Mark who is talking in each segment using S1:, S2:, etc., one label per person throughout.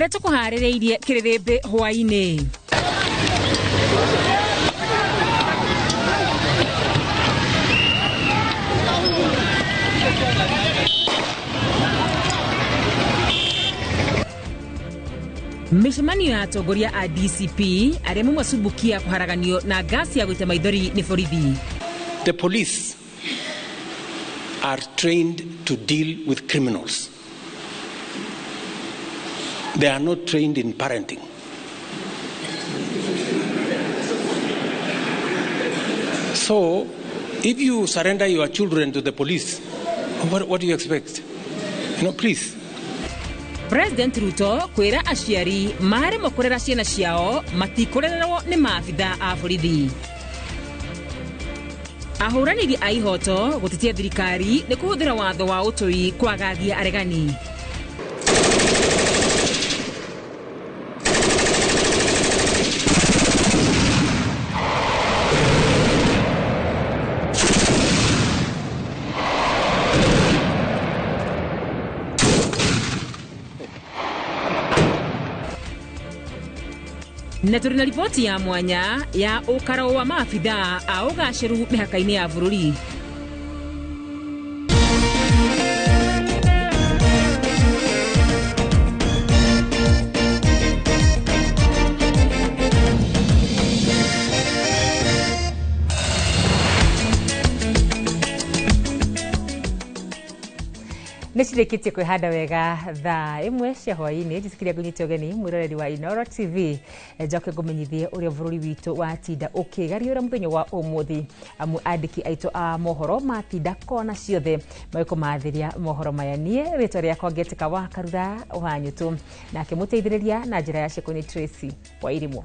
S1: Marĩa tũkũharĩrĩirie kĩrĩrĩmbĩ hwaĩ-inĩ. Mĩcemanio ya atongoria a DCP arĩa mamacumbukia kũharaganio na ngasi ya gũita maithori nĩ borithi.
S2: The police are trained to deal with criminals. They are not trained in parenting. So, if you surrender your children to the police, what do you expect? You know, please.
S1: President Ruto kwĩra aciari maremwo kũrera ciana ciao matikũrererwo nĩ maabitha a borithi. Ahũranĩri a ihoto gũtetia thirikari nĩ kũhũthĩra watho wa ũtũi kwagagia aregani. Na tũrĩ na riboti ya mwanya ya ũkaro wa maabitha a ũgacĩru mĩhaka-inĩ ya bũrũri. Nĩ cirĩkĩtie kwĩhanda wega thaa ĩmwe cia hwaĩ-inĩ. Njĩtĩkĩria ngũnyite ũgeni mwĩroreri wa Inooro TV, njoke ngũmenyithie ũrĩa bũrũri witũ watinda ũkĩgariũra mũthenya wa ũmũthĩ, amu andĩki aitũ a mohoro matinda kona ciothe magĩkũmathĩria mohoro maya. Niĩ rĩtwa rĩakwa ngetĩka wa Karura wa Nyũtũ, nake mũteithĩrĩria na njĩra ya Cieko nĩ Tracy Wairimũ.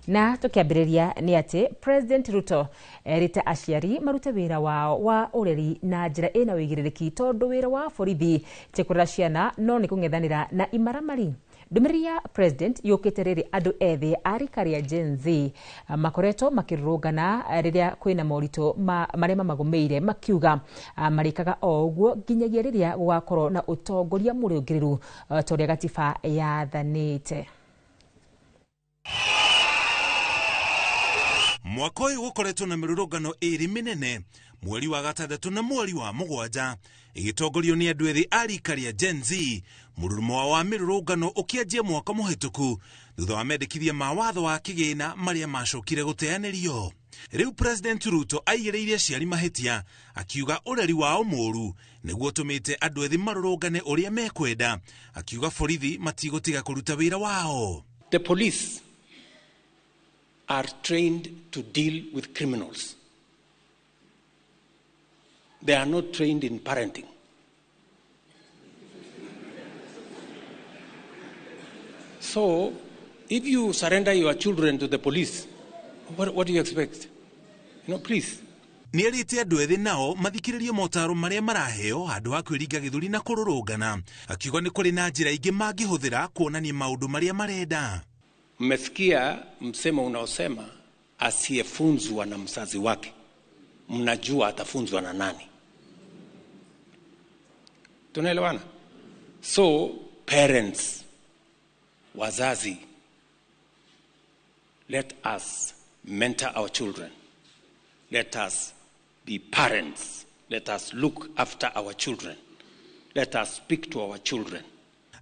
S1: Na tũkĩambĩrĩria nĩ atĩ President Ruto erĩte aciari marute wĩra wao wa ũreri na njĩra ĩna ũigĩrĩrĩki, tondũ wĩra wa borithi ti kũrera ciana no nĩ kũng'ethanĩra na imaramari. Ndũmĩrĩri ya President yũkĩte rĩrĩ andũ ethĩ a rika rĩa Gen Z makoretwo makĩrũrũngana rĩrĩa kwĩna moritũ marĩa mamagũmĩire, makiuga marĩkaga o ũguo nginyagia rĩrĩa gũgakorwo na ũtongoria mũrũngĩrĩru ta ũrĩa gatiba yathanĩte.
S3: Mwaka ũyũ gũkoretwo na mĩrũrũngano ĩrĩ mĩnene mweri wa gatandatũ na mweri wa mũgwanja, ĩgĩtongorio nĩ andũ ethĩ a rika rĩa Gen Z. Mũrurumo wa mĩrũrũngano ũkĩanjia mwaka mũhĩtũku thutha wa mendekithia ma watho wa kĩgĩna marĩa macokire gũteanĩrio. Rĩu President Ruto aigĩrĩire aciari mahĩtia akiuga ũreri wao mũru nĩguo ũtũmĩte andũ ethĩ marũrũngane ũrĩa mekwenda, akiuga borithi matigũtiga kũruta wĩra wao.
S2: The police are trained to deal with criminals. They are not trained in parenting. So, if you surrender your children to the police, what do you expect? You know, please.
S3: Nĩ erĩte andũ ethĩ nao mathikĩrĩrie motaro marĩa maraheo handũ ha kwĩringa gĩthũri na kũrũrũngana, akiuga nĩ kũrĩ na njĩra ingĩ mangĩhũthĩra kuonania maũndũ marĩa marenda.
S2: Mmesikia msemo unaosema asiyefunzwa na mzazi wake, mnajua atafunzwa na nani? Tunaelewana? So parents, wazazi, let us mentor our children. Let us be parents. Let us look after our children. Let us speak to our children.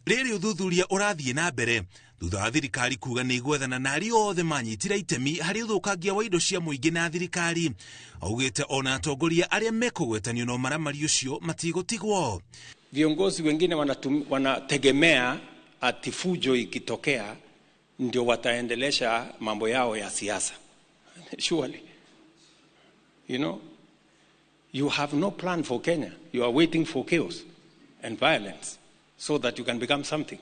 S3: Rĩrĩ ũthuthuria ũrathiĩ na mbere thutha wa thirikari kuga nĩ igwethana na arĩa othe manyitire itemi harĩ ũthũkangia wa indo cia mũingĩ na thirikari. Augĩte ona atongoria arĩa mekũgwetanio na ũmaramari ũcio matigũtigwo.
S2: Viongozi wengine wanategemea ati fujo ikitokea ndio wataendelesha mambo yao ya siasa. Surely, you know, you have no plan for Kenya. You are waiting for chaos and violence so that you can become something.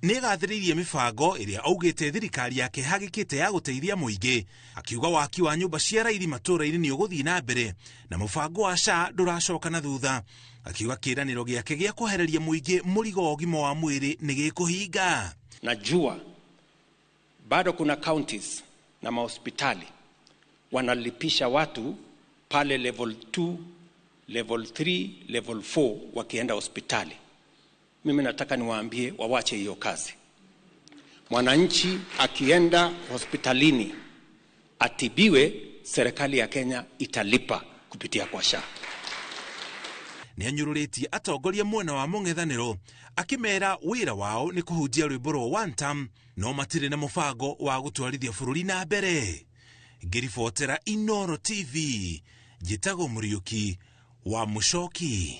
S3: Nĩ gathĩrĩirie mĩbango ĩrĩa augĩte thirikari yake hagĩkĩte ya gũteithia mũingĩ, akiuga waki wa nyũmba cia raithi matũũra-inĩ nĩ ũgũthiĩ na mbere na mũbango wa SHA ndũracoka na thutha, akiuga kĩĩranĩro gĩake gĩa kwehereria mũingĩ mũrigo wa ũgima wa mwĩrĩ nĩ gĩkũhinga.
S2: Najua bado kuna counties na mahospitali wanalipisha watu pale level 2, level 3, level 4 wakienda hospitali. Mimi nataka niwaambie wawache hiyo kazi. Mwananchi akienda hospitalini atibiwe, serikali ya Kenya italipa kupitia kwa SHA.
S3: Nĩ anyũrũrĩtie atongoria mwena wa mũng'ethanĩro akĩmera wĩra wao nĩ kũhunjia rwĩmbo rwa one term no matirĩ na mũbango wa gũtwarithia bũrũri na mbere. Ngĩribotera Inooro TV, njĩtagwo Mũriũki wa Mũcoki.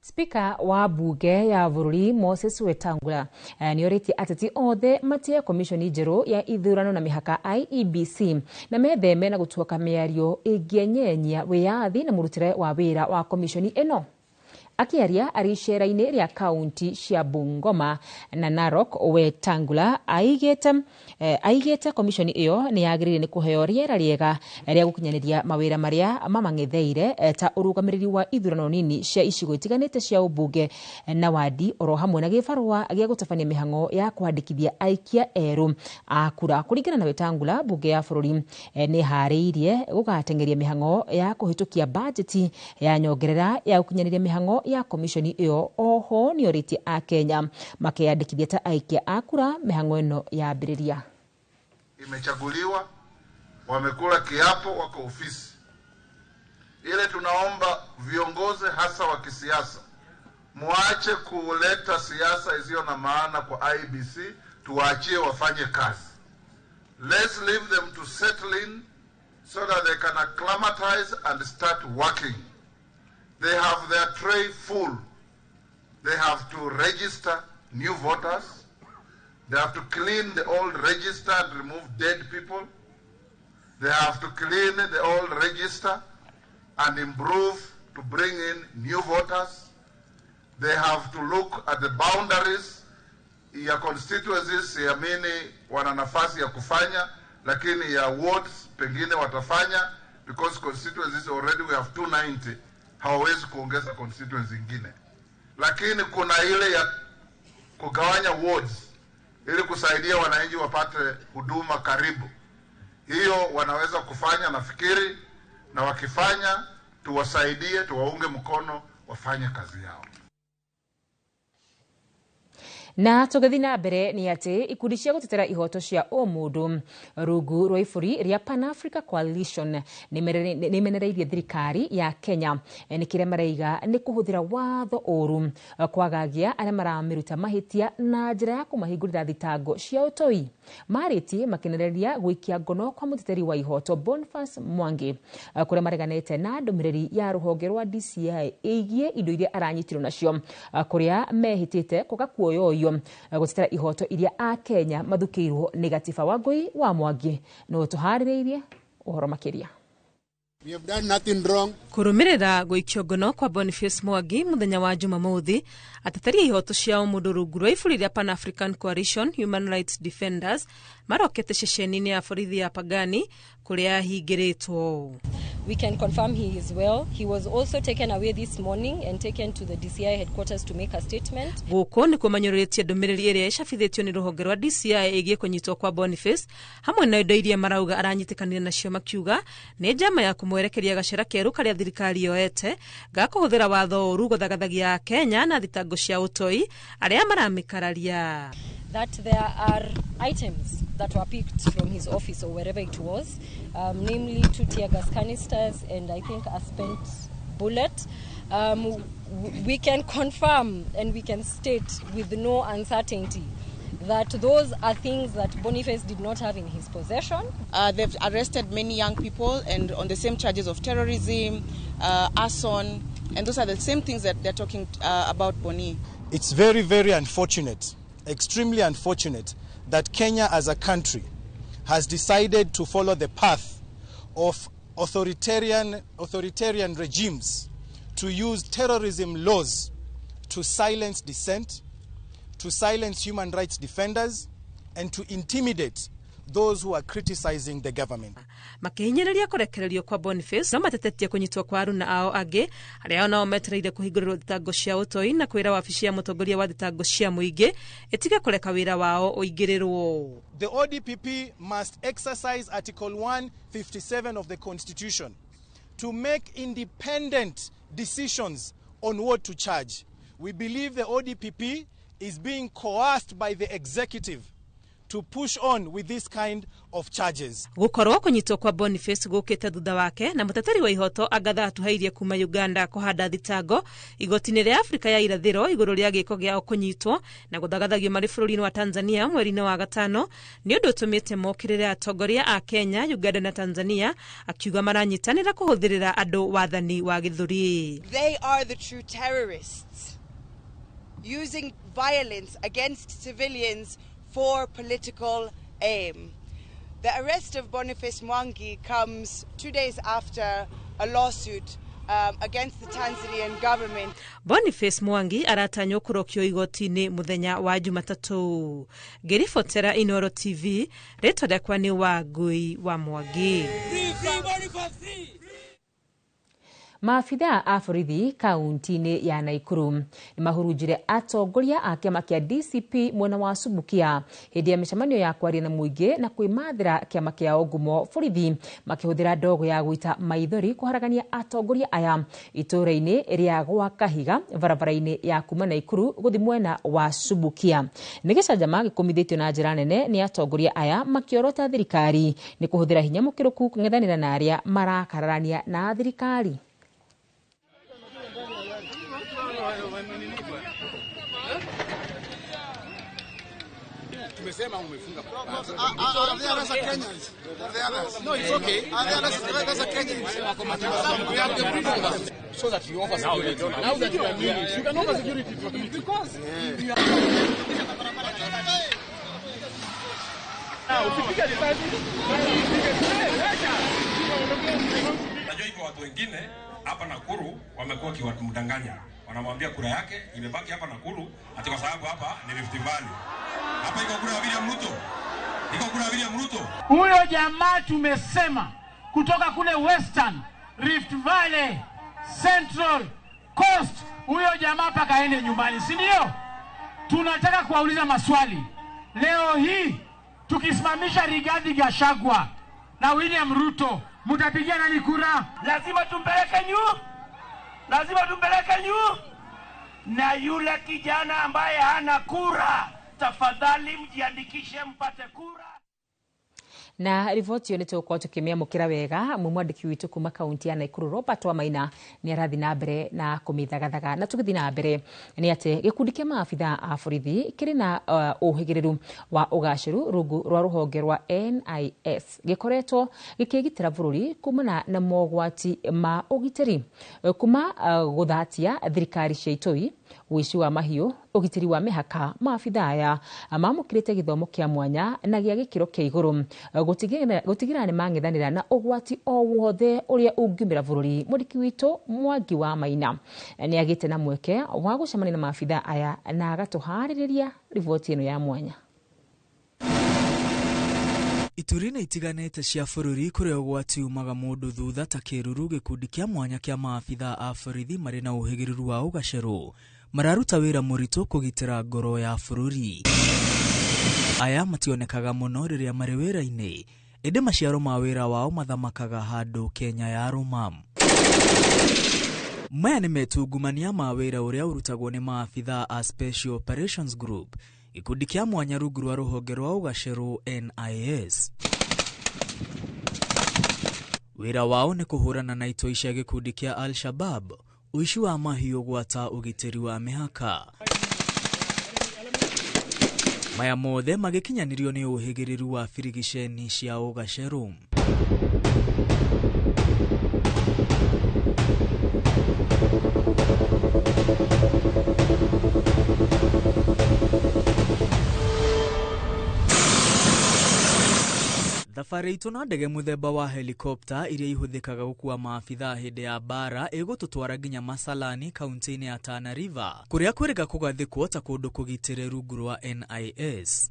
S1: Spika wa bunge ya bũrũri Moses Wetangula nĩorĩtie ateti othe matie komishoni njerũ ya ithurano na mĩhaka IEBC na metheme na gũtuoka mĩario ĩngĩenyenyia wĩyathi na mũrutĩre wa wĩra wa komishoni ĩno. Akĩaria arĩ icera-inĩ rĩa kaunti cia Bungoma na Narok, Wetangula aigĩte komishoni ĩyo nĩ yagĩrĩire nĩ kũheo rĩera rĩega rĩa gũkinyanĩria mawĩra marĩa mamang'etheire ta ũrũgamĩrĩri wa ithurano nini cia icigo itiganĩte cia ũmbunge na wandi oro hamwe na gĩbarũa gĩa gũtabania mĩhang'o ya kwandĩkithia aikia erũ a kura. Kũringana na Wetangula, bunge ya bũrũri nĩ ĩharĩirie gũgateng'eria mĩhang'o ya kũhĩtũkia bajeti ya nyongerera ya gũkinyanĩria mĩhang'o ya komishoni ĩyo. Oho nĩorĩtie akenya makeyandĩkithia ta aikia a kura mĩhang'o ĩno yambĩrĩria.
S4: Imechaguliwa, wamekula kiapo, wako ofisi. Ile tunaomba viongozi hasa wa kisiasa muache kuleta siasa isiyo na maana kwa IEBC, tuwaachie wafanye kazi. Let's leave them to settle in so that they can acclimatize and start working. They have their tray full. They have to register new voters. They have to clean the old register and remove dead people. They have to clean the old register and improve to bring in new voters. They have to look at the boundaries ya constituencies, siamini wana nafasi ya kufanya, lakini ya wards pengine watafanya, because constituencies already we have 290, hawawezi kuongeza constituency ingine. Lakini kuna ile ya kugawanya wards ili kusaidia wananchi wapate huduma karibu. Hiyo wanaweza kufanya nafikiri, na wakifanya tuwasaidie, tuwaunge mkono wafanye kazi yao.
S1: Na tũgĩthiĩ na mbere nĩ atĩ ikundi cia gũtetera ihoto cia ũmũndũ rungu rwa ibũri rĩa Pan Africa Coalition nĩ menereirie thirikari ya Kenya nĩ kĩrĩa maraiga nĩ kũhũthĩra watho ũru kwagagia arĩa maramĩruta mahĩtia na njĩra ya kũmahingũrĩra thitango cia ũtoi. Marĩtie makĩnereria gũikia ngono kwa mũteteri wa ihoto Boniface Mwangi, kũrĩa mareganĩte na ndũmĩrĩri ya rũhonge rwa DCI ĩgiĩ indo iria aranyitirwo nacio, kũrĩa mehĩtĩte kwaga kuoyoyo gũtetera ihoto iria akenya mathukĩirwo nĩ gatiba. Wangũi wa Mwangi no tũharĩrĩirie ũhoro makĩria.
S5: We have done nothing wrong.
S6: Kũrũmĩrĩra gũikio ngono kwa Boniface Mwangi mũthenya wa Jumamothi, ateteri a ihoto cia ũmũndũ rungu rwa iburi rĩa Pan African Coalition Human Rights Defenders marokete ceceni-inĩ ya borithi ya Pangani kũrĩa ahingĩrĩtwo.
S7: We can confirm he is well. He was also taken away this morning and taken to the DCI headquarters to make a statement.
S6: Gũkũ nĩkuo manyũrũrĩtie ndũmĩrĩri ĩrĩa ĩcabithĩtio nĩ rũhonge rwa DCI ĩgiĩ kũnyitwo kwa Boniface hamwe na indo iria marauga aranyitĩkanire nacio, makiuga nĩ njama ya kũmwerekeria gacĩra kerũ karĩa thirikari yoete ga kũhũthĩra watho ũru gũthagathagia Kenya na thitango cia ũtoi arĩa maramĩkararia.
S7: That there are items that were picked from his office or wherever it was, namely two tear gas canisters and I think a spent bullet. We can confirm and we can state with no uncertainty that those are things that Boniface did not have in his possession.
S8: They've arrested many young people and on the same charges of terrorism, arson, and those are the same things that they're talking about Boni.
S9: It's very, very unfortunate, extremely unfortunate, that Kenya as a country has decided to follow the path of authoritarian regimes to use terrorism laws to silence dissent, to silence human rights defenders, and to intimidate those who are criticizing the government.
S6: Makĩhinyĩrĩria kũrekererio kwa Boniface no matetetie kũnyitwo kwa aruna ao angĩ arĩa onao metereire kũhingũrĩrwo thitango cia ũtoi na kwĩra wabici ya mũtongoria wa thitango cia mũingĩ ĩtige kũreka wĩra wao ũingĩrĩrwo.
S9: The ODPP must exercise Article 157 of the Constitution to make independent decisions on what to charge. We believe the ODPP is being coerced by the executive to push on with this kind of charges.
S6: Gukorwo kunyitwo kwa Boniface gukite thutha wake na muteteri wa ihoto Agatha Atuhairie kuma Uganda kuhanda thitango igoti-inĩ rĩa Afrika ya irathĩro igũrũ rĩa gĩko gĩao kũnyitwo na gũthagathagio marĩ bũrũri-inĩ wa Tanzania mweri-inĩ wa gatano nĩ ũndũ ũtũmĩte mokĩrĩre atongoria a Kenya, Uganda na Tanzania akiuga maranyitanĩra kũhũthĩrĩra andũ wathani wa gĩthũri.
S10: They are the true terrorists using violence against civilians for political aim. The arrest of Boniface Mwangi comes 2 days after a lawsuit against the Tanzanian government.
S6: Boniface Mwangi aratanywo kũrokio igoti-inĩ mũthenya wa Jumatatũ. Ngĩribotera Inooro TV, rĩtwa rĩakwa nĩ Wangui wa Mwangi.
S1: Maabithaa a borithi kaunti-inĩ ya Nakuru nĩmahurunjire atongoria a kĩama kĩa DCP mwena wa Subukia hĩndĩ ya mĩcemanio ya kwaria na mũingĩ na kwĩmathĩra kĩama kĩao ngumo borithi makĩhũthĩra ndogo ya gũita maithori kũharagania atongoria aya itũũra-inĩ rĩa gwa Kahiga barabara-inĩ ya kuma Nakuru gũthiĩ mwena wa Subukia. Nĩ gĩcanjama gĩkũmithĩtio na njĩra nene nĩ atongoria aya makĩorota thirikari nĩ kũhũthĩra hinya mũkĩrũku kũng'ethanĩra na arĩa marakararania na thirikari.
S5: Tumesema umefunga. Are there other Kenyans? No, it's okay. Are there other Kenyans? We have the freedom so that you offer security. Now that you are doing it, you can offer security to the because you are.
S11: Najua iko watu wengine hapa Nakuru wamekuwa kiwamdanganya. Wanamwambia kura yake imebaki hapa Nakuru ati kwa sababu hapa ni Rift Valley. Hapa iko kura ya William Ruto. Iko kura ya William Ruto.
S12: Huyo jamaa tumesema kutoka kule Western, Rift Valley, Central, Coast, huyo jamaa paka aende nyumbani, si ndio? Tunataka kuwauliza maswali. Leo hii tukisimamisha Rigathi Gachagua na William Ruto, mtapigia nani kura?
S13: Lazima tumpeleke nyu. Lazima tumpeleke nyu. Na yule kijana ambaye hana kura, tafadhali mjiandikishe mpate kura.
S1: Na riboti ĩyo nĩtũgũkorwo tũkĩmĩamũkĩra wega mwandĩki witũ kuma kaunti ya Nakuru Robert Wamaina nĩ arathiĩ na mbere na kũmĩthagathaga. Na tũgĩthiĩ na mbere nĩ atĩ gĩkundi kĩa maabithaa a borithi kĩrĩ na ũhĩgĩrĩru wa ũgacĩru rungu rwa rũhonge rwa NIS gĩkoretwo gĩkĩgitĩra bũrũri kumana na mogwati ma ũgitĩri kuma gũthatia thirikari cia itoi, ũici wa mahiũ, ũgitĩri wa mĩhaka. Maabithaa aya mamũkĩrĩte gĩthomo kĩa mwanya na gĩa gĩkĩro kĩa igũrũ gũtigĩrĩra nĩ mang'ethanĩra na ũgwati o wothe ũrĩa ũngiumĩra bũrũri. Mwandĩki witũ Mwangi wa Maina nĩ agĩte na mweke wa gũcemania na maabithaa aya na agatũharĩrĩria riboti ĩno ya mwanya.
S14: Ituri-inĩ itiganĩte cia bũrũri kũrĩa ũgwati umaga mũndũ thutha ta kĩruru, gĩkundi kĩa mwanya kĩa maabithaa a borithi marĩ na ũhĩgĩrĩru wa ũgacerũ mararuta wĩra mũritũ kũgitĩra ngoro ya bũrũri. Aya mationekaga mũno rĩrĩa marĩ wĩra-inĩ, ĩndĩ maciaro ma wĩra wao mathamakaga handũ Kenya ya rũma. Maya nĩ metungumania ma wĩra ũrĩa ũrutagwo nĩ maabithaa a Special Operations Group, gĩkundi kĩa mwanya rungu rwa rũhonge rwa ũgacerũ NIS. Wĩra wao nĩ kũhũrana na itoi cia gĩkundi kĩa Al-Shabaab, ũici wa mahiũ gwata ũgitĩri wa mĩhaka. Maya mothe magĩkinyanĩrio nĩ ũhĩgĩrĩru wa birigiceni cia ũgacerũ. Thabarĩ itũ na ndege mũthemba wa helikopta iria ihũthĩkaga gũkua maabithaa hĩndĩ ya mbara ĩgũtũtwara nginya Masalani kaunti-inĩ ya Tana River kũrĩa kwĩrĩga kũgathĩkwo ta kũndũ kũgitĩre rungu rwa NIS.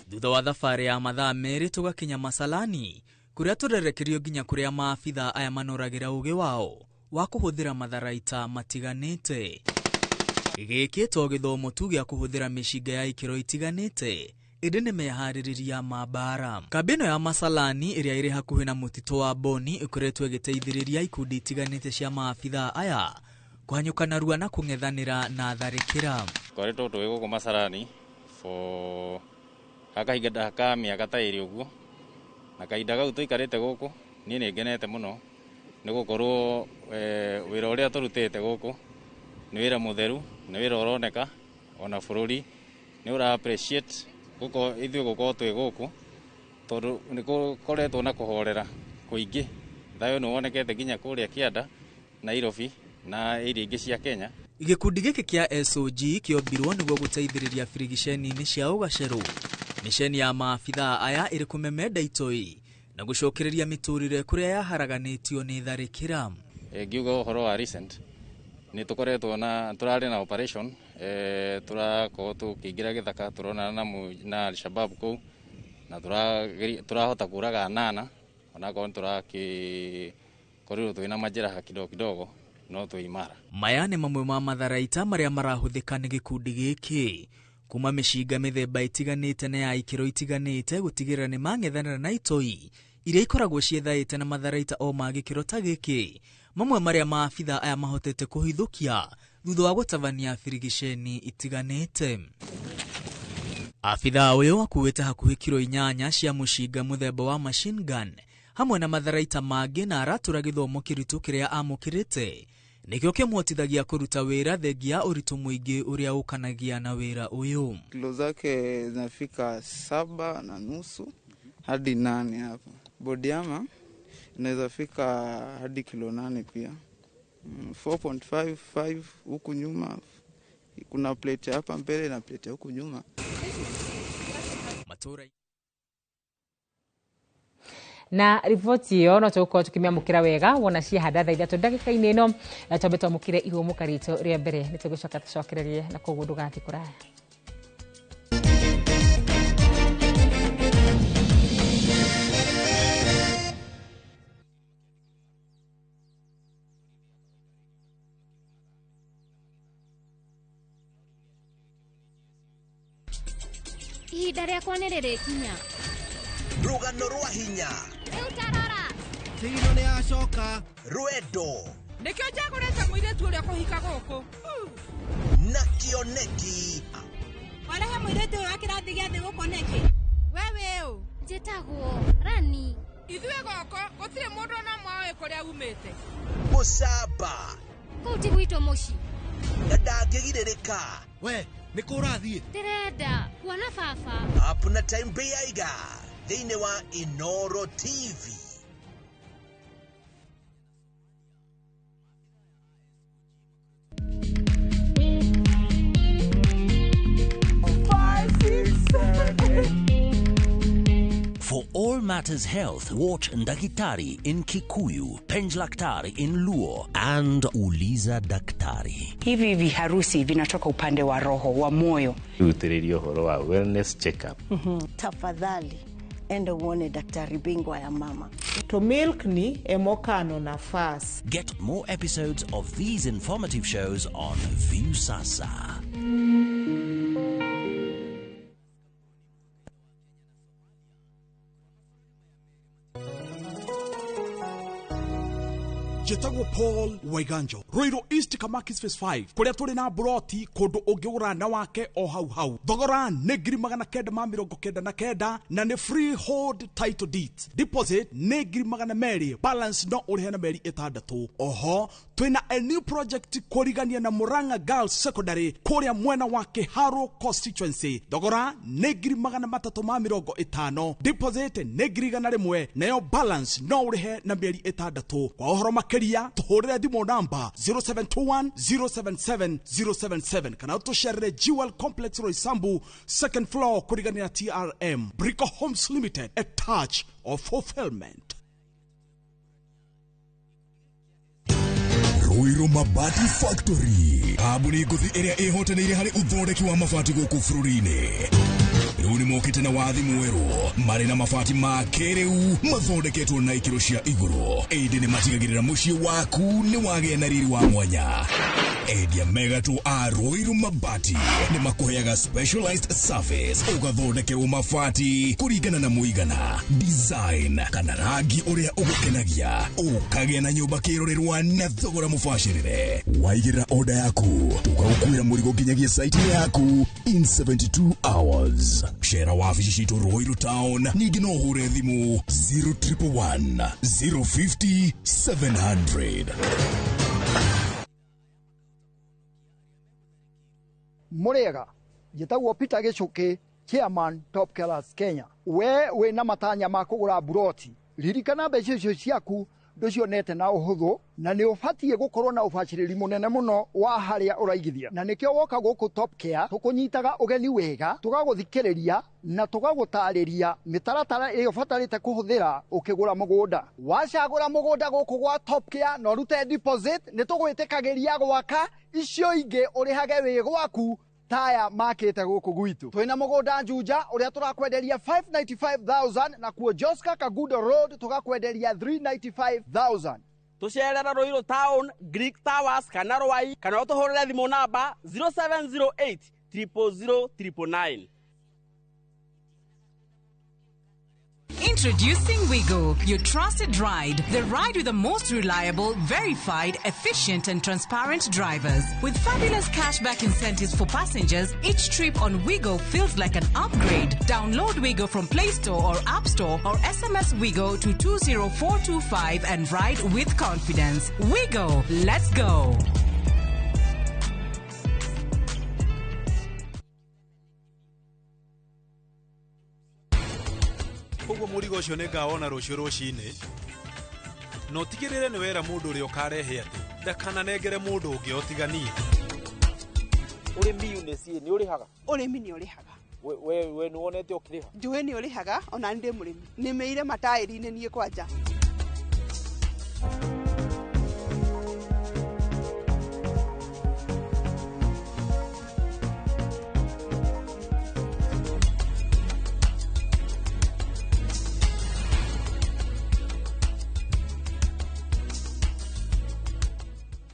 S14: Thutha wa thabarĩ ya mathaa 2 tũgakinya Masalani kũrĩa tũrerekerio nginya kũrĩa maabithaa aya manoragĩra ũgĩ wao wa kũhũthĩra matharaita matiganĩte. Gĩkĩ to gĩthomo tu gĩa kũhũthĩra mĩcinga ya ikĩro itiganĩte, ĩndĩ nĩ meharĩrĩria ma mbara. Kambĩ ĩno ya Masalani ĩrĩa ĩrĩ hakuhĩ na mũtitũ wa Boni ĩkoretwo ĩgĩteithĩrĩria ikundi itiganĩte cia maabithaa aya Kũhanyũka narua na kũng'ethanĩra na tharĩkĩra.
S15: Tũkoretwo twĩ gũkũ Masalani for kahinda ka mĩaka ta 2 ũguo, na kahinda kau tũikarĩte gũkũ niĩ nĩ ngenete mũno nĩ gũkorwo wĩra ũrĩa tũrutĩte gũkũ nĩ wĩra mũtheru, nĩ wĩra ũroneka ona bũrũri nĩ ũra appreciate gũkorwo ithuĩ gũkorwo twĩ gũkũ tondũ nĩ gũkoretwo na kũhorera kũingĩ. Thayũ nĩ wonekete nginya kũrĩa kĩanda Nairobi na area ingĩ cia Kenya.
S14: Gĩkundi gĩkĩ kĩa SOG kĩombirwo nĩguo gũteithĩrĩria birigiceni-inĩ cia ũgacerũ. Miceni ya maabithaa aya ĩrĩ kũmemenda itoi na gũcokereria mĩtũrĩre kũrĩa yaharaganĩtio nĩ tharĩkĩra.
S15: Ngiuga ũhoro wa recent nĩ tũkoretwo na tũrarĩ na operation, tũrakorwo tũkĩingĩra gĩthaka tũronana na Al-Shabaab kũu na tũrahota kũraga 8 onakorwo nĩ tũrakĩkorirwo twĩna majeraha kidogo kidogo no twĩ imara.
S14: Maya nĩ mamwe ma matharaita marĩa marahũthĩka nĩ gĩkundi gĩkĩ kuma mĩcinga mĩthemba ĩtiganĩte na ya ikĩro itiganĩte gũtigĩrĩra nĩ mang'ethanĩra na itoi iria ikoragwo ciethaĩte na matharaita o ma gĩkĩro ta gĩkĩ, mamwe marĩa maabitha aya mahotete kũhithũkia thutha wa gũtabania birigiceni itiganĩte. Abithaa ũyũ akuĩte hakuhĩ kiro 8 cia mũcinga mũthemba wa machine gun hamwe na matharaita mangĩ na aratũra gĩthomo kĩritũ kĩrĩa amũkĩrĩte nĩkĩo kĩmuhotithagia kũruta wĩra thengia ya ũritũ mũingĩ ũrĩa ũkanagia na wĩra ũyũ.
S16: Kilo zake zinafika 7.5 hadi 8 hapo. Bodiama inaweza fika hadi kilo 8 pia. 4.55 huku nyuma, kuna plate hapa mbele na plate huku nyuma.
S14: Matura
S1: na riboti ĩyo no tũgũkorwo tũkĩmĩamũkĩra wega wona ciahanda thaa 3 ndagĩka-inĩ ĩno, na twambe twamũkĩre ihũmũka ritũ rĩa mbere nĩ tũgũcoka tũcokererie na koguo ndũgathiĩ kũraya.
S17: Ihinda rĩakwa nĩ rĩrĩkinya.
S18: Rũgano rwa hinya.
S17: Rĩu tarora.
S18: Thino nĩ acoka. Rwendo.
S19: Nĩkĩo njagũrĩte mũirĩtu ũrĩa kũhika gũkũ.
S18: Na kĩoneki.
S19: Warehe mũirĩtu ũyũ wa kĩrathi gĩa thĩ gũkũ nĩkĩ? We wĩ ũ?
S17: Njĩtagwo Rani.
S19: Ithuĩ gũkũ gũtirĩ mũndũ ona ũmwe ũĩ kũrĩa umĩte.
S18: Mũcamba.
S17: Kũu ti gwitũ mũciĩ.
S18: Na ndangĩgirĩrĩka.
S20: We, nĩ kũ ũrathiĩ?
S17: Ndĩrenda kuona baba.
S18: Up na time Beiga thĩinĩ wa Inoro TV.
S21: For all matters health, watch Ndakitari in Kikuyu, Penjlaktari in Luo, and Uliza Daktari.
S22: Hivi viharusi vinatoka upande wa roho, wa moyo.
S23: Utiririo ũhoro wa wellness check-up.
S24: Tafadhali, enda uone daktari bingwa ya mama.
S25: To milk ni emokano nafas.
S21: Get more episodes of these informative shows on Viusasa.
S26: Njĩtagwo Paul Waiganjo, Ruiru East Kamakis Phase 5, kũrĩa tũrĩ na buroti kũndũ ũngĩgũra na wake o hau hau. Thogora nĩ 999 na nĩ freehold title deeds. Deposit nĩ 200,000, balance no ũrĩhe na mĩeri 6. Oho twĩna a new project kũrigania na Murang'a Girls Secondary kũrĩa mwena wa Kiharu constituency. Thogora nĩ 350,000, deposit nĩ 100,000, nayo balance no ũrĩhe na mĩeri 6. Kwa ũhoro makĩria tũhũrĩre thimũ namba 0721 077 077 kana ũtũcerere Jewel Complex Roysambu second floor kũrigania na TRM. Brico Homes Limited, a touch of fulfillment.
S27: Ruiru Mabati Factory, kambuni ngũthi ĩrĩa ĩhotanĩire harĩ ũthondeki wa mabati gũkũ bũrũri-inĩ.
S2: Rĩu nĩ mokĩte na wathi mwerũ marĩ na mabati ma kĩrĩu mathondeketwo na ikĩro cia igũrũ, ĩndĩ nĩ matigagĩrĩra mũciĩ waku nĩ wagĩa na riri wa mwanya. Endia megatũ a Ruiru Mabati nĩ makũheaga specialized service, ũgathondekerwo mabati kũringana na mũigana, design kana rangi ũrĩa ũgũkenagia, ũkagĩa na nyũmba kĩrorerwa na thogora mũbacĩrĩre. Waigĩrĩra oda yaku tũgagũkuĩra mũrigo nginyagia site yaku in 72 hours. Cera wabici citũ Ruiru Town, ningĩ no ũhũre thimũ 0111 050 700.
S3: Mũrĩega, njĩtagwo Peter Gĩcũkĩ, chairman Top Killers Kenya. We wĩna matanya ma kũgũra mburoti, ririkana mbeca icio ciaku ndũcionete na ũhũthũ, na nĩ ũbatiĩ gũkorwo na ũbacĩrĩri mũnene mũno wa harĩa ũraigithia, na nĩkĩo woka gũkũ Top Care tũkũnyitaga ũgeni wega, tũgagũthikĩrĩria na tũgagũtarĩria mĩtaratara ĩrĩa ũbatarĩte kũhũthĩra ũkĩgũra mũgũnda. Wacagũra mũgũnda gũkũ gwa Top Care na ũrute deposit, nĩ tũgwĩtĩkagĩria gwaka icio ingĩ ũrĩhage wĩ gwaku taya makĩte gũkũ gwitũ. Twĩna mũgũnda Juja ũrĩa tũrakwenderia 595,000, na kuo Joska Kagudo Road tũgakwenderia 395,000.
S4: Tũcerera Ruiru Town, Greek Towers kana Rwai, kana ũtũhũrĩre thimũ namba 0708 000 999.
S7: Introducing Wigo, your trusted ride. The ride with the most reliable, verified, efficient and transparent drivers. With fabulous cashback incentives for passengers, each trip on Wigo feels like an upgrade. Download Wigo from Play Store or App Store or SMS Wigo to 20425 and ride with confidence. Wigo, let's go.
S8: Koguo mũrigo ũcio nĩ ngawona rũciũ rũcinĩ, na ũtigĩrĩre nĩ wera mũndũ ũrĩa ũkarehe atĩ ndakananengere mũndũ ũngĩ o tiga niĩ.
S4: Ũrĩmi Eunice nĩ ũrĩhaga?
S10: Ũrĩmi nĩ ũrĩhaga.
S4: We nĩ wonete ũkĩrĩha?
S10: Njũĩ nĩ ũrĩhaga, ona nĩ ndĩ mũrĩmi. Nĩmĩire mataĩri-inĩ niĩ kwanja.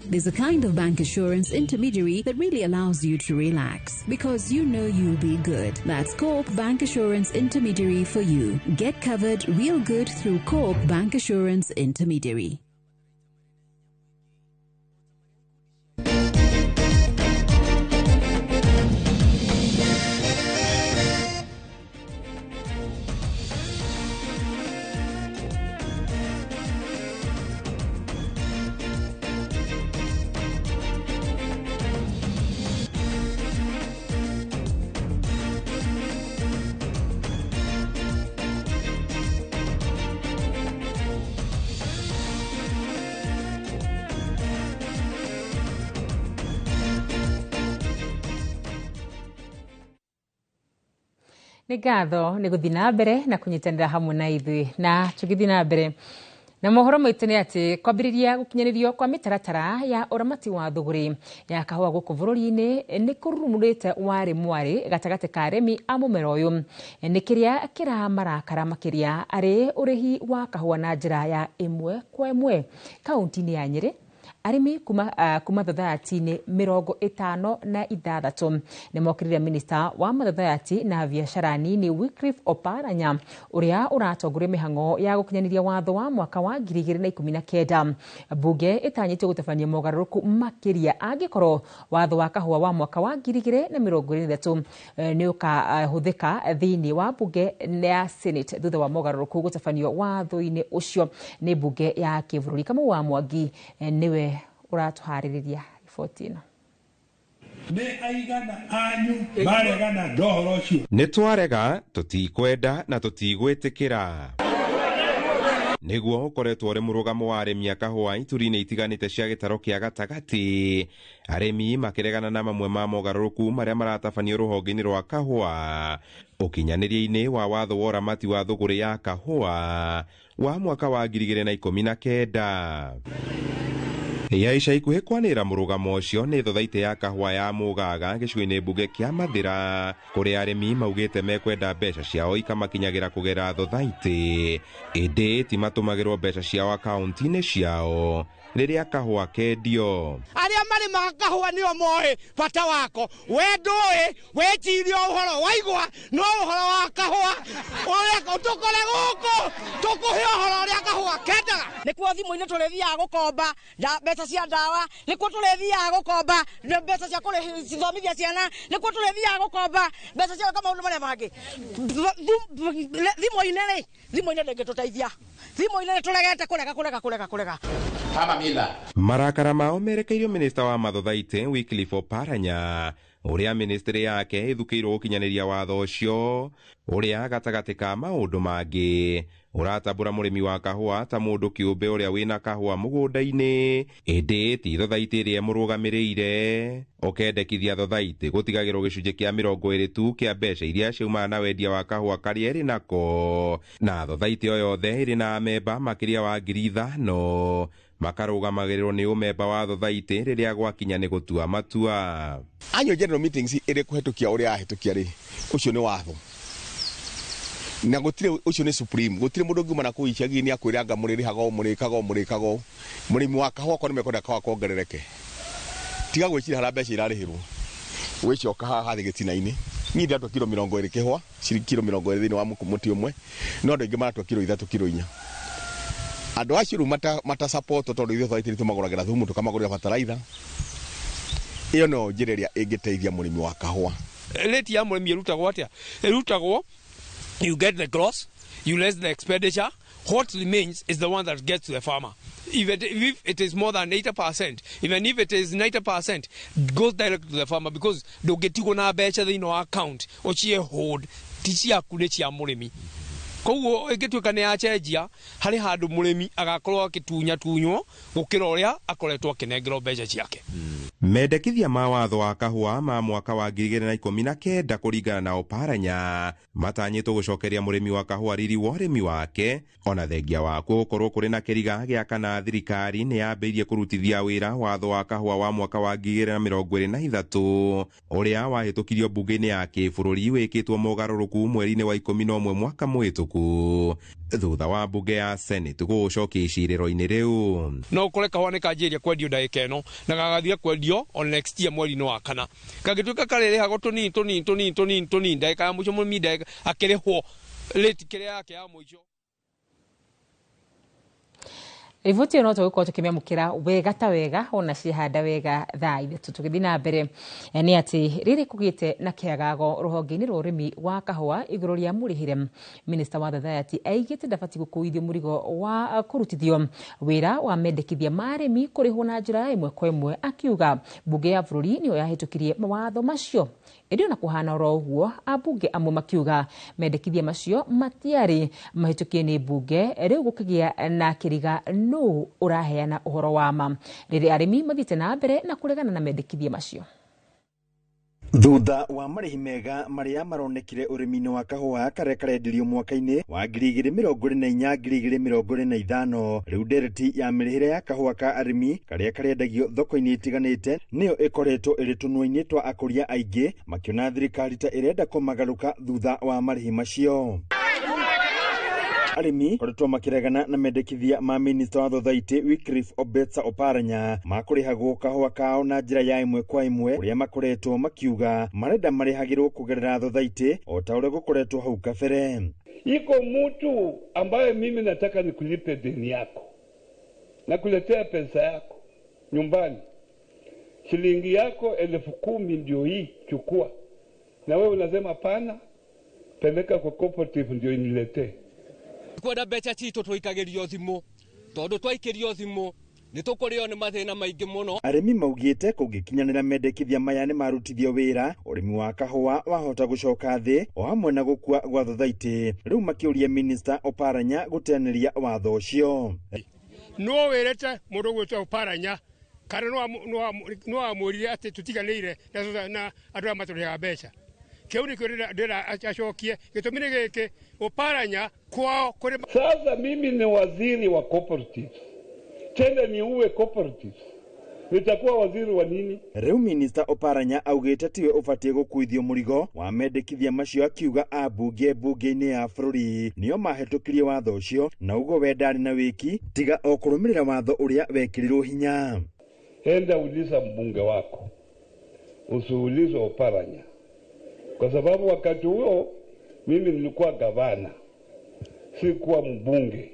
S9: There's a kind of bank assurance intermediary that really allows you to relax because you know you'll be good. That's Co-op Bank Assurance Intermediary for you. Get covered real good through Co-op Bank Assurance Intermediary.
S1: Nĩ ngatho nĩ gũthiĩ na mbere na kũnyitanĩra hamwe na ithuĩ, na tũgĩthiĩ na mbere na mohoro maitũ nĩ atĩ kwambĩrĩria gũkinyanĩrio kwa mĩtaratara ya ũramati wa thũgũrĩ ya kahũa gũkũ bũrũri-inĩ nĩ kũrurumũrĩte warĩ mwarĩ gatagatĩ ka arĩmi a mũmera ũyũ, nĩ kĩrĩa kĩramarakara makĩria arĩ ũrĩhi wa kahũa na njĩra ya ĩmwe kwa ĩmwe. Kaunti-inĩ ya Nyĩrĩ arĩmi kuma thathayatinĩ 56 nĩ mokĩrĩire minista wa mathathayati na biacara nini Wycliffe Oparanya ũrĩa ũratongoria mĩhang'o ya gũkinyanĩria watho wa mwaka wa 2019. Mbunge ĩtanyĩtwo gũtabania mogarũrũku makĩria angĩkorwo watho wa kahũa wa mwaka wa 2023 nĩ ũkahũthĩka thĩinĩ wa mbunge ya Senate thutha wa mogarũrũku gũtabanio watho-inĩ ũcio nĩ mbunge ya kĩbũrũri. Kamau wa Mwangi nĩwe ũratũharĩrĩria riboti ĩno.
S27: Nĩ aigana anyu maregana na ũhoro ũcio.
S28: Nĩ twarega, tũtikwenda na tũtigwĩtĩkĩra. Nĩguo ũkoretwo ũrĩ mũrũgamo wa arĩmi a kahũa ituri-inĩ itiganĩte cia gĩtaro kĩa gatagatĩ, arĩmi makĩregana na mamwe ma mogarũrũku marĩa maratabanio rũhonge-inĩ rwa kahũa ũkinyanĩria-inĩ wa watho wa ũramati wa thũgũrĩ ya kahũa wa mwaka wa 2019. Ya ica ikuhĩ kwanĩrĩra mũrũgamo ũcio nĩ thothaitĩ ya kahũa ya Mũgaga gĩcigo-inĩ mbunge kĩa Mathĩra, kũrĩa arĩmi maugĩte mekwenda mbeca ciao ikamakinyagĩra kũgerera thothaitĩ, ĩndĩ ti matũmagĩrwo mbeca ciao akaunti-inĩ ciao rĩrĩa kahũa kendio.
S5: Arĩa marĩmaga kahũa nĩo moĩ bata wako. We ndũĩ, wĩcirie ũhoro waigua no ũhoro wa kahũa ũrĩa tũkore gũkũ tũkũhe ũhoro ũrĩa kahũa kendaga.
S6: Nĩkuo thimũ-inĩ tũrĩthiaga gũkomba mbeca cia ndawa, nĩkuo tũrĩthiaga gũkomba mbeca cia kũrĩthomithia ciana, nĩkuo tũrĩthiaga gũkomba mbeca cia gwĩka maũndũ marĩa mangĩ. Thimũ-inĩ rĩ, thimũ-inĩ ndĩngĩtũteithia. Thimũ-inĩ nĩtũregete kũrega kũrega kũrega kũrega.
S28: Marakara mao merekeirio minista wa mathothaitĩ Wycliffe Oparanya, ũrĩa ministry yake ĩthukĩirwo gũkinyanĩria watho ũcio, ũrĩa gatagatĩ ka maũndũ mangĩ ũratambũra mũrĩmi wa kahũa ta mũndũ kĩũmbe ũrĩa wĩna kahũa mũgũnda-inĩ, ĩndĩ ti thothaitĩ ĩrĩa ĩmũrũgamĩrĩire. Ũkendekithia thothaitĩ gũtigagĩrwo gĩcunjĩ kĩa 20 tu kĩa mbeca iria ciumana na wendia wa kahũa karĩa ĩrĩ nako, na thothaitĩ o yothe ĩrĩ na amemba makĩria wa 5,000 makarũgamagĩrĩrwo nĩ ũmemba wa thothaitĩ rĩrĩa gwakinya nĩ gũtua matua.
S11: Annual general meetings ĩrĩ kũhetũkia ũrĩa yahĩtũkia rĩ, ũcio nĩ watho na gũtirĩ, ũcio nĩ supreme, gũtirĩ mũndũ ũngiuma na kũu icagi-inĩ akwĩre anga mũrĩrĩhaga ũũ, mũrĩkaga ũũ, mũrĩkaga ũũ. Mũrĩmi wa kahũa okorwo nĩ mekwenda kahũa kongerereke, tiga gwĩciria harĩa mbeca irarĩhĩrwo, wĩcoka haha thĩ gĩtina-inĩ. Niĩ ndĩratua kiro 20 kĩhũa, ciringi kiro 20 thĩinĩ wa mũtĩ ũmwe, no andũ aingĩ maratua kiro 3 kiro 4. Andũ acio rĩu mata support tondũ ithuĩ thothaitĩ nĩ tũmagũragĩra thumu, tũkamagũrĩra bataraitha. Ĩyo no njĩra ĩrĩa ĩngĩteithia mũrĩmi wa kahũa.
S12: Rate ya mũrĩmi ĩrutagwo atĩa? Ĩrutagwo, you get the gross, you less the expenditure, what remains is the one that gets to the farmer. Even if it is more than 80%, even if it is 90%, goes direct to the farmer, because ndũngĩtigwo na mbeca thĩinĩ wa account ũcie hold, ti ciaku nĩ cia mũrĩmi. Koguo ĩngĩtuĩka nĩ yacenjia, harĩ handũ mũrĩmi agakorwo agĩtunyatunywo gũkĩra ũrĩa akoretwo akĩnengerwo mbeca ciake.
S28: Mendekithia ma watho wa kahũa ma mwaka wa 2019 kũringana na Oparanya matanyĩtwo gũcokeria mũrĩmi wa kahũa riri wa ũrĩmi wake, ona thengia wakuo gũkorwo kũrĩ na kĩriga gĩa kana thirikari nĩ yambĩrĩirie kũrutithia wĩra watho wa kahũa wa mwaka wa 2023 ũrĩa wahĩtũkirio mbunge-inĩ ya kĩbũrũri wĩkĩtwo mogarũrũku mweri-inĩ wa 11 mwaka mũhĩtũku thutha wa mbunge ya Senate gũgũcokia icirĩro-inĩ rĩu.
S12: No ũkore kahũa nĩ kanjĩrĩria kwendio ndagĩka ĩno na gagathira kwendio on next year mweri-inĩ wa kana, kangĩtuĩka karĩrĩhagwo tũnini tũnini tũnini tũnini tũnini ndagĩka ya mũico mũrĩmi ndagĩka akĩrĩhwo rate kĩrĩa yake ya mũico.
S1: Riboti ĩyo no tũgũkorwo tũkĩmĩamũkĩra wega ta wega ona ciahanda wega thaa ithatũ. Tũgĩthiĩ na mbere nĩ atĩ rĩrĩ kũgĩte na kĩagago rũhonge-inĩ rwa ũrĩmi wa kahũa igũrũ rĩa mũrĩhĩre, minista wa Thathayati aigĩte ndabatiĩ gũkuithio mũrigo wa kũrutithio wĩra wa mendekithia ma arĩmi kũrĩhwo na njĩra ya ĩmwe kwa ĩmwe, akiuga mbunge ya bũrũri nĩyo yahĩtũkirie mawatho macio. Ĩndĩ ona kũhana oro ũguo, ambunge amwe makiuga mendekithia macio matiarĩ mahĩtũkie nĩ mbunge, rĩu gũkĩgĩa na kĩriga nũ ũraheana ũhoro wa ma rĩrĩa arĩmi mathiĩte na mbere na kũregana na mendekithia macio.
S13: Thutha wa marĩhi mega marĩa maronekire ũrĩmi-inĩ wa kahũa karĩa karendirio mwaka-inĩ wa 2024 2025, rĩu ndereti ya mĩrĩhĩre ya kahũa ka arĩmi karĩa karendagio thoko-inĩ itiganĩte nĩyo ĩkoretwo ĩrĩ tũnua-inĩ twa akũria aingĩ, makĩona thirikari ta ĩrenda kũmagarũka thutha wa marĩhi macio. Arĩmi koretwo makĩregana na mendekithia ma minista wa thothaitĩ Wycliffe Obetsa Oparanya ma kũrĩhagwo kahũa kao na njĩra ya ĩmwe kwa ĩmwe, ũrĩa makoretwo makiuga marenda marĩhagĩrwo kũgerera thothaitĩ o ta ũrĩa gũkoretwo hau kabere.
S27: Iko mtu ambaye mimi nataka nikulipe deni yako, nakuletea pesa yako nyumbani, shilingi yako 10,000 ndio hii, chukua, na wewe unasema pana, peleka kwa cooperative ndio iniletee.
S14: Kwenda mbeca citũ tũikagĩrio thimũ, tondũ twaikĩrio thimũ nĩ tũkũrĩo nĩ mathĩna maingĩ mũno.
S13: Arĩmi maugĩte kũngĩkinyanĩra mendekithia maya nĩ marutithio wĩra, ũrĩmi wa kahũa wahota gũcoka thĩ o hamwe na gũkua gwa thothaitĩ. Rĩu makĩũria minista Oparanya gũteanĩria watho ũcio.
S15: No wĩrĩte mũndũ ũgwĩtwo Oparanya kana no amwĩrire atĩ tũtiganĩire na andũ arĩa matũrĩhaga mbeca. Kĩu nĩkĩo ndĩra acokie gĩtũmi nĩ gĩkĩ, Oparanya kwao kũrĩ.
S27: Sasa mimi ni waziri wa cooperatives, tena niue cooperatives. Nitakuwa waziri wa nini?
S13: Rĩu minista Oparanya augĩte tiwe ũbatiĩ gũkuithio mũrigo wa mendekithia macio, akiuga ambunge mbunge-inĩ ya bũrũri nĩo mahĩtũkirie watho ũcio, na ũguo we ndarĩ na wĩki tiga o kũrũmĩrĩra watho ũrĩa wekĩrirwo hinya.
S27: Enda uliza mbunge wako, usiulize Oparanya, kwa sababu wakati huo mimi nilikuwa gavana, sikuwa mbunge,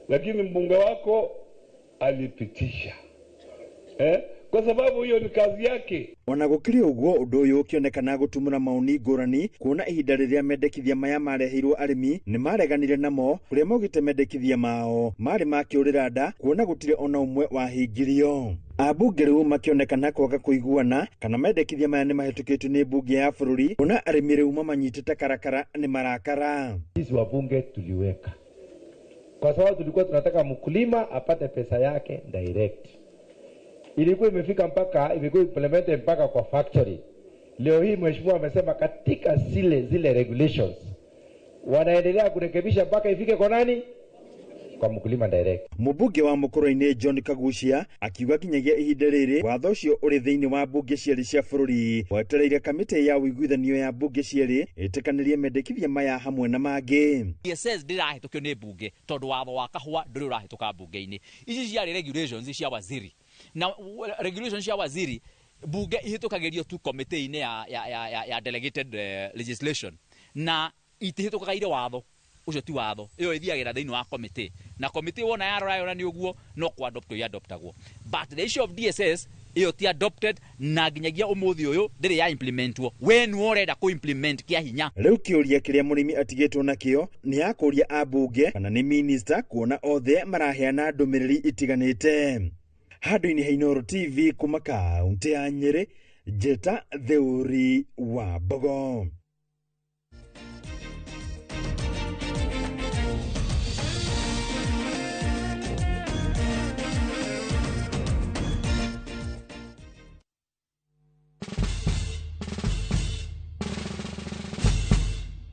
S27: lakini mbunge wako alipitisha kwa sababu hiyo ni kazi yake.
S13: Ona gũkĩrĩ ũguo, ũndũ ũyũ ũkĩonekana gũtumũra maoni ngũrani, kuona ihinda rĩrĩa mendekithia maya mareheirwo arĩmi nĩ mareganire namo, kũrĩa maugĩte mendekithia mao marĩ ma kĩũrĩra nda, kuona gũtirĩ ona ũmwe wahingirio. Ambunge rĩu makĩonekana kwaga kũiguana kana mendekithia maya nĩ mahĩtũkĩtio nĩ mbunge ya bũrũri, kuona arĩmi rĩu mamanyitĩte karakara nĩ marakara.
S16: Sisi wabunge tuliweka kwa sababu tulikuwa tunataka mkulima apate pesa yake direct. Ilikuwa imefika mpaka imekuwa implemented mpaka kwa factory. Leo hii mheshimiwa amesema katika zile regulations wanaendelea kurekebisha mpaka ifike kwa nani? Kwa mkulima direct.
S13: Mũmbunge wa Mũkũrũ-inĩ John Kagucia akiuga nginyagia ihinda rĩrĩ watho ũcio ũrĩ thĩinĩ wa mbunge cierĩ cia bũrũri, wetereire kamĩtĩ ya ũiguithanio ya mbunge cierĩ ĩtĩkanĩrie mendekithia maya hamwe na mangĩ.
S17: DSS ndĩrahĩtũkio nĩ mbunge tondũ watho wa kahũa ndũrĩ ũrahĩtũka mbunge-inĩ. Ici ciarĩ regulations cia waziri, na regulations cia waziri bunge ihĩtũkagĩrio tu committee-inĩ ya delegated legislation, na itihĩtũkaga irĩ watho ũcio ti watho, ĩyo ĩthiagĩra thĩinĩ wa committee, na committee wona yarora yona nĩ ũguo no kũ-adopt ĩadoptagwo. But the issue of DSS ĩyo ti adopted, na nginyagia ũmũthĩ ũyũ ndĩrĩ ya implementwo. We nĩwe ũrenda kũ implement kĩa hinya.
S13: Rĩu kĩũria kĩrĩa mũrĩmi atigĩtwo nakĩo nĩ ya kũria ambunge kana nĩ minista, kuona othe maraheana ndũmĩrĩri itiganĩte. Handũ-inĩ ha Inooro TV kuma kaũntĩ ya Nyĩrĩ, Njĩta Theuri wa Mbogo.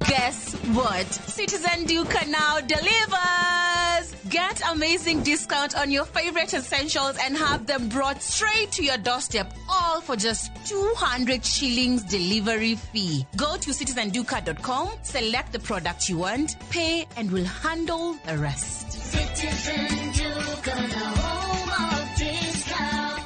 S7: Guess what? Citizen Duka now delivers! Get amazing discount on your favorite essentials and have them brought straight to your doorstep, all for just 200 shillings delivery fee. Go to citizenduka.com, select the product you want, pay, and we'll handle the rest.
S18: Citizen Duka, the home of discount.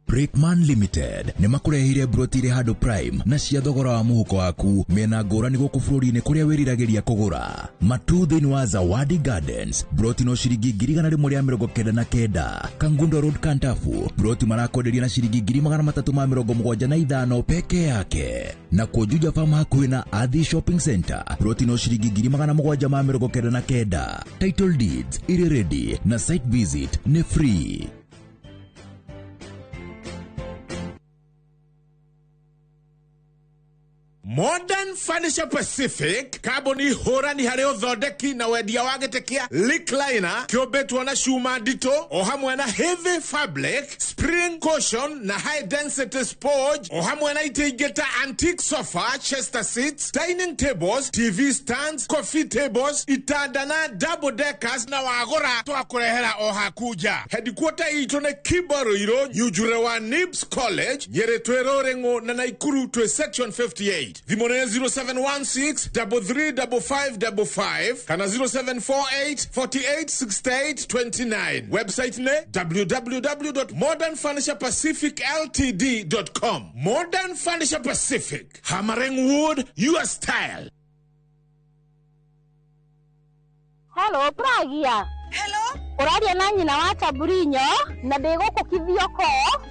S2: Brickman Limited nĩ makũreheire broti irĩ handũ prime na cia thogora wa mũhuko waku mĩena ngũrani gũkũ bũrũri-inĩ kũrĩa wĩriragĩria kũgũra. Matu thĩinĩ wa Zawadi Gardens, broti no ciringi 199. Kangundo Road Kantafu, broti marakwenderia na ciringi 375 peke yake. Na Juja Farm hakuhĩ na Athi Shopping Center, broti no ciringi 799. Title deeds iri ready na site visit ni free.
S19: Modern Furniture Pacific kambuni hũrani harĩ ũthondeki na wendia wa gĩtĩ kĩa recliner kĩũmbĩtwo na cuma nditũ o hamwe na heavy fabric, spring cushion na high density sponge o hamwe na itĩ ingĩ ta antique sofa, chester seats, dining tables, TV stands, coffee tables, itanda na double deckers, na wagũra twakũrehera o haku nja. Headquarter itũ nĩ Kibaruirũ, Nyunjure wa Nibs College, Nyĩrĩ twĩ Rũrĩng'ũ na Naikuru twĩ section 58. Thimũ nĩ 0716 335555 kana 0748 48 68 29. Website nĩ www.modernfurniturepacificltd.com. Modern Furniture Pacific, hammering wood, your style.
S20: Hello, Pragia.
S10: Hello.
S20: Ũraria na nyina wa Taburinyo na ndĩ gũkũ Kithioko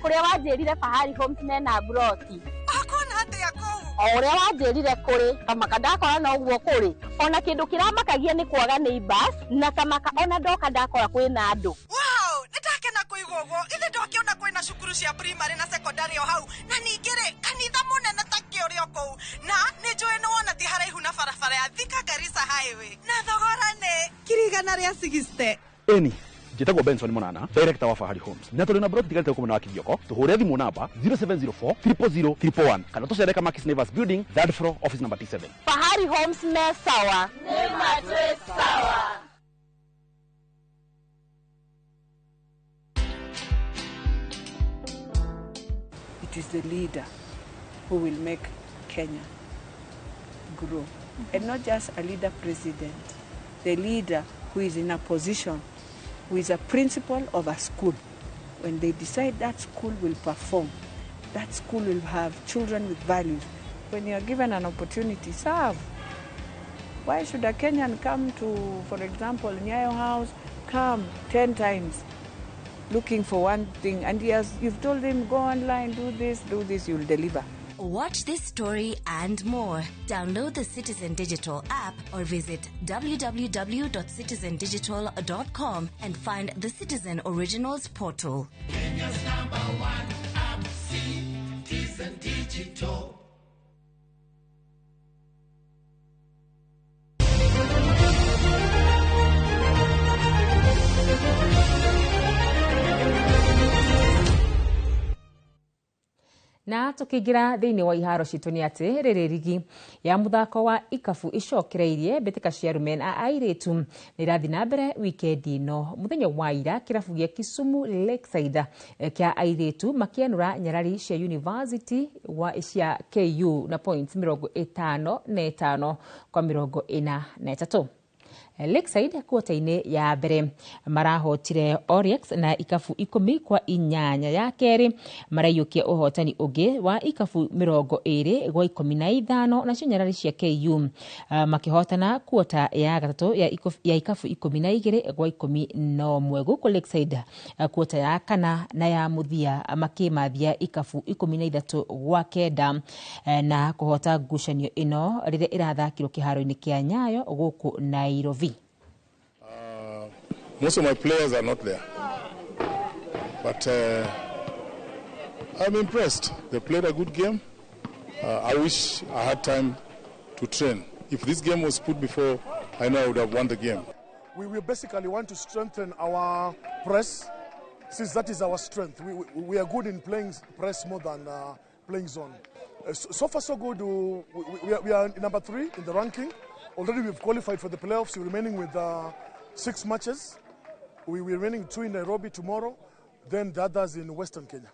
S20: kũrĩa wanjĩrire Fahari Homes mena broti.
S10: Akona atĩa kũu?
S20: O ũrĩa wanjĩrire kũrĩ kamaka ndakora no ũguo kũrĩ. Ona kĩndũ kĩramakagia nĩ kwaga neighbors na kamaka ona ndoka ndakora kwĩna andũ.
S10: Wow, nĩndakena kũigua ũguo. Ithe ndwakĩona kwĩna cukuru cia primary na secondary o hau, na ningĩ rĩ kanitha mũnene ta kĩ ũrĩ o kũu, na nĩ njũĩ nĩ wona ti haraihu na barabara ya Thika Garissa Highway, na thogora nĩ 160,000.
S22: Eni njĩtagwo Benson Monana, director wa Fahari Homes, na tũrĩ na broti tigarĩte gũkũ mwena wa Kithioko. Tũhũre thimũ namba 0704 000 111 kana tũcere Kamakis Neighbors Building, third floor, office number T7.
S20: Fahari Homes me sawa.
S10: Nĩ matwĩ sawa.
S3: It is the leader who will make Kenya grow. And not just a leader president, the leader who is in a position, who is a principal of a school. When they decide that school will perform, that school will have children with values. When you are given an opportunity, serve. Why should a Kenyan come to, for example, Nyayo House, come 10 times looking for one thing, and you've told him, go online, do this, you'll deliver.
S4: Watch this story and more. Download the Citizen Digital app or visit www.citizendigital.com and find the Citizen Originals portal.
S18: Kenya's number one app, Citizen Digital.
S1: Na tukiingira thiini wa iharo citu ni ati riri rigi ya muthako wa ikabu icokereirie mbitika cia arume na airitu ni irathi na mbere wikendi ino. Muthenya wa ira kirabu gia Kisumu Lakeside kia airitu makianura nyarari cia University wa cia KU na points 55 kwa 43. Lakeside kuota-inĩ ya mbere marahotire Oriex na ikabu 10 kwa 8. Ya kerĩ maraiyũkia ũhotani ũngĩ wa ikabu 20 gwa 15, nacio nyarari cia KU makĩhotana kuota ya gatatũ ya ikabu 12 gwa 11. Gũkũ Lakeside kuota ya kana na ya mũthia makĩmathia ikabu 13 gwa 9 na kũhota ngucanio ĩno rĩrĩa ĩrathakirwo kĩharo-inĩ kĩa Nyayo gũkũ Nairobi.
S8: Most of my players are not there, but I'm impressed. They played a good game. I wish I had time to train. If this game was put before, I know I would have won the game.
S21: We basically want to strengthen our press, since that is our strength. We are good in playing press more than playing zone. So far so good. We are number 3 in the ranking. Already we've qualified for the playoffs. We're remaining with 6 matches. We're remaining 2 in Nairobi tomorrow, then the others in Western Kenya.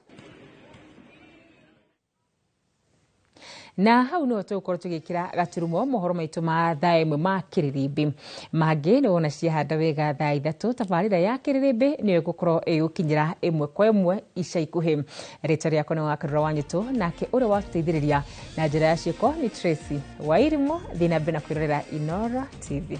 S1: Na hau no tũgũkorwo tũgĩkĩra gaturumo mohoro maitũ ma thaa ĩmwe ma kĩrĩrĩmbĩ. Mangĩ nĩ wona ciahanda wega thaa 3 tabarĩra ya kĩrĩrĩmbĩ nĩyo ĩgũkorwo ĩgũkinyĩra ĩmwe kwa ĩmwe ica ikuhĩ. Rĩtwa rĩakwa nĩ Wakarura wa Nyũtũ, nake ũrĩa watũteithĩrĩria na njĩra ya ciĩko nĩ Tracy Wairimu. Thiĩ na mbere na kwĩrorera Inooro TV.